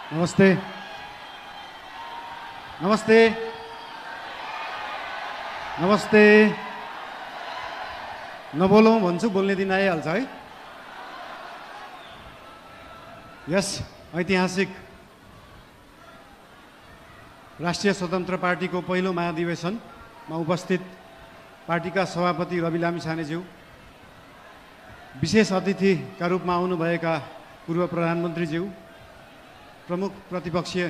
नमस्ते नमस्ते नमस्ते नबोलौँ भन्छु बोल्ने दिन आइहाल्छ है। यस ऐतिहासिक राष्ट्रिय स्वतन्त्र पार्टीको पहिलो महाधिवेशनमा उपस्थित पार्टीका सभापति रवि लामिछानेज्यू, विशेष अतिथिका रूपमा आउनुभएका पूर्व प्रधानमन्त्रीज्यू, प्रमुख प्रतिपक्षीय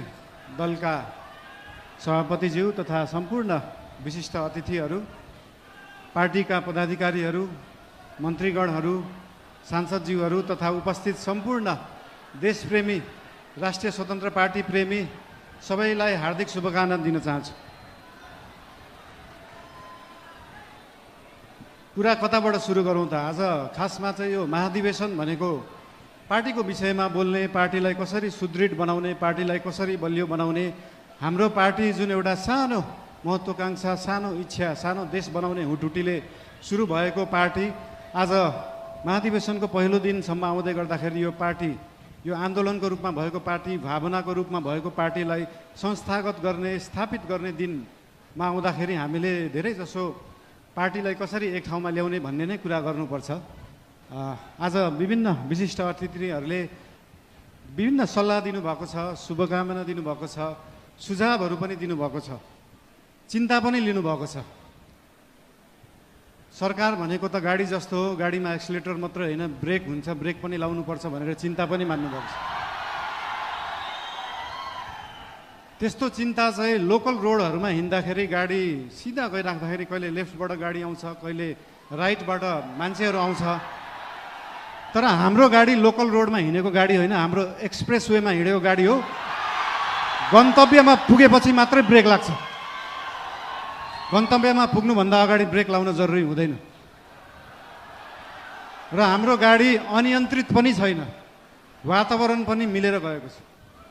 दलका सभापतिज्यू तथा सम्पूर्ण विशिष्ट अतिथिहरू, पार्टीका पदाधिकारीहरू, मन्त्रीगणहरू, सांसदज्यूहरू तथा उपस्थित सम्पूर्ण देशप्रेमी राष्ट्रिय स्वतन्त्र पार्टी प्रेमी सबैलाई हार्दिक शुभकामना दिन चाहन्छु। कुरा कताबाट सुरु गरौँ त? आज खासमा चाहिँ यो महाधिवेशन भनेको पार्टीको विषयमा बोल्ने, पार्टीलाई कसरी सुदृढ बनाउने, पार्टीलाई कसरी बलियो बनाउने, हाम्रो पार्टी जुन एउटा सानो महत्त्वाकांक्षा, सानो इच्छा, सानो देश बनाउने हुटहुटीले सुरु भएको पार्टी आज महाधिवेशनको पहिलो दिनसम्म आउँदै गर्दाखेरि यो पार्टी, यो आन्दोलनको रूपमा भएको पार्टी, भावनाको रूपमा भएको पार्टीलाई संस्थागत गर्ने, स्थापित गर्ने दिनमा आउँदाखेरि हामीले धेरै जसो पार्टीलाई कसरी एक ठाउँमा ल्याउने भन्ने नै कुरा गर्नुपर्छ। आज विभिन्न विशिष्ट अतिथिहरूले विभिन्न सल्लाह दिनुभएको छ, शुभकामना दिनुभएको छ, सुझावहरू पनि दिनुभएको छ, चिन्ता पनि लिनुभएको छ। सरकार भनेको त गाडी जस्तो हो, गाडीमा एक्सिलेटर मात्र होइन ब्रेक हुन्छ, ब्रेक पनि लाउनुपर्छ भनेर चिन्ता पनि मान्नुभएको छ। त्यस्तो चिन्ता चाहिँ लोकल रोडहरूमा हिँड्दाखेरि गाडी सिधा गइराख्दाखेरि कहिले लेफ्टबाट गाडी आउँछ, कहिले राइटबाट मान्छेहरू आउँछ, तर हाम्रो गाडी लोकल रोडमा हिँडेको गाडी होइन, हाम्रो एक्सप्रेस वेमा हिँडेको गाडी हो। गन्तव्यमा पुगेपछि मात्रै ब्रेक लाग्छ, गन्तव्यमा पुग्नुभन्दा अगाडि ब्रेक लाउन जरुरी हुँदैन। र हाम्रो गाडी अनियन्त्रित पनि छैन, वातावरण पनि मिलेर गएको छ।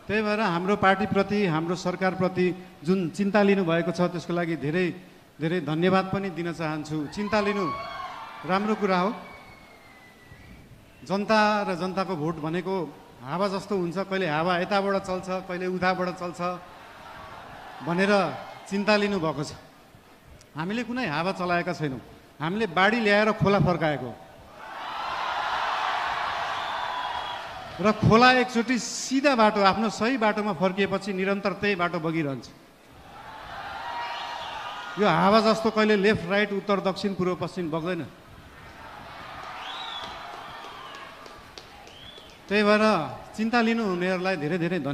त्यही भएर हाम्रो पार्टीप्रति, हाम्रो सरकारप्रति जुन चिन्ता लिनुभएको छ त्यसको लागि धेरै धेरै धन्यवाद पनि दिन चाहन्छु। चिन्ता लिनु राम्रो कुरा हो। जनता र जनताको भोट भनेको हावा जस्तो हुन्छ, कहिले हावा यताबाट चल्छ, कहिले उताबाट चल्छ भनेर चिन्ता लिनुभएको छ। हामीले कुनै हावा चलाएका छैनौँ, हामीले बाढी ल्याएर खोला फर्काएको र खोला एकचोटि सिधा बाटो, आफ्नो सही बाटोमा फर्किएपछि निरन्तर त्यही बाटो बगिरहन्छ। यो हावा जस्तो कहिले लेफ्ट राइट, उत्तर दक्षिण, पूर्व पश्चिम बग्दैन। त्यही भएर चिन्ता लिनुहुनेहरूलाई धेरै धेरै धन्यवाद।